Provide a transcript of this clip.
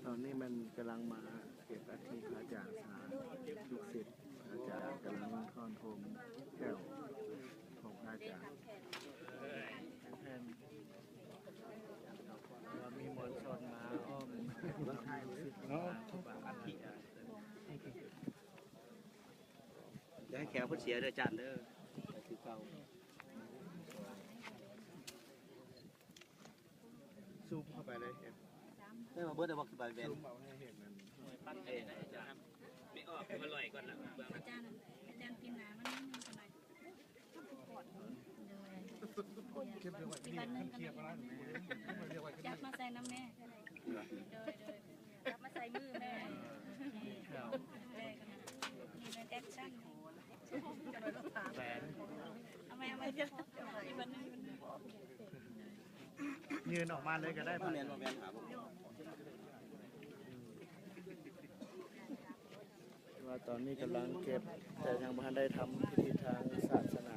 ຕອນນີ້ແມ່ນກຳລັງມາເກັບອັດຖິພະອາຈານສາ ລູກສິດພະອາຈານກຳລັງຖອນໂຮມແກ້ວຂອງພະອາຈານ ແມ່ນ ວ່າມີມວນຊົນມາອ້ອມ ເນາະ ອັດຖິ ຢ່າໃຫ້ແຂວເພິ່ນເສຍເດີອາຈານເດີ ຄືເກົ່າ. ຊູມເຂົ້າໄປເລີຍ ໄດ້ມາເບິດແລ້ວບໍ່ ຄືໃບແວ່ນ ຊູມເອົາໃຫ້ເຫັນນັ້ນ ປັດເອງ ໄປອອກມາລອຍກ່ອນລະ ອາຈານ ອາຈານປີນໜ້າມັນມີໜຶ່ງປານໃດ ໂດຍ ເກັບໄວ້ ເກັບໄວ້ ຈັບມາໃສ່ນຳແມ່ ໂດຍ ໂດຍ ຈັບມາໃສ່ມືແມ່ ໂອເຄ ນີ້ແມ່ນແອັກຊັນ ແຫວນ ເອົາໃໝ່ ເອົາໃໝ່ ອີກບາດໜຶ່ງ ຍື່ນອອກມາເລີຍກໍໄດ້ ບໍ່ແມ່ນ ບໍ່ແມ່ນ ຫາບໍ່ ວ່າຕອນນີ້ກຳລັງເກັບ ແຕ່ຍັງບໍ່ທັນໄດ້ທຳພິທີທາງສາສະໜາ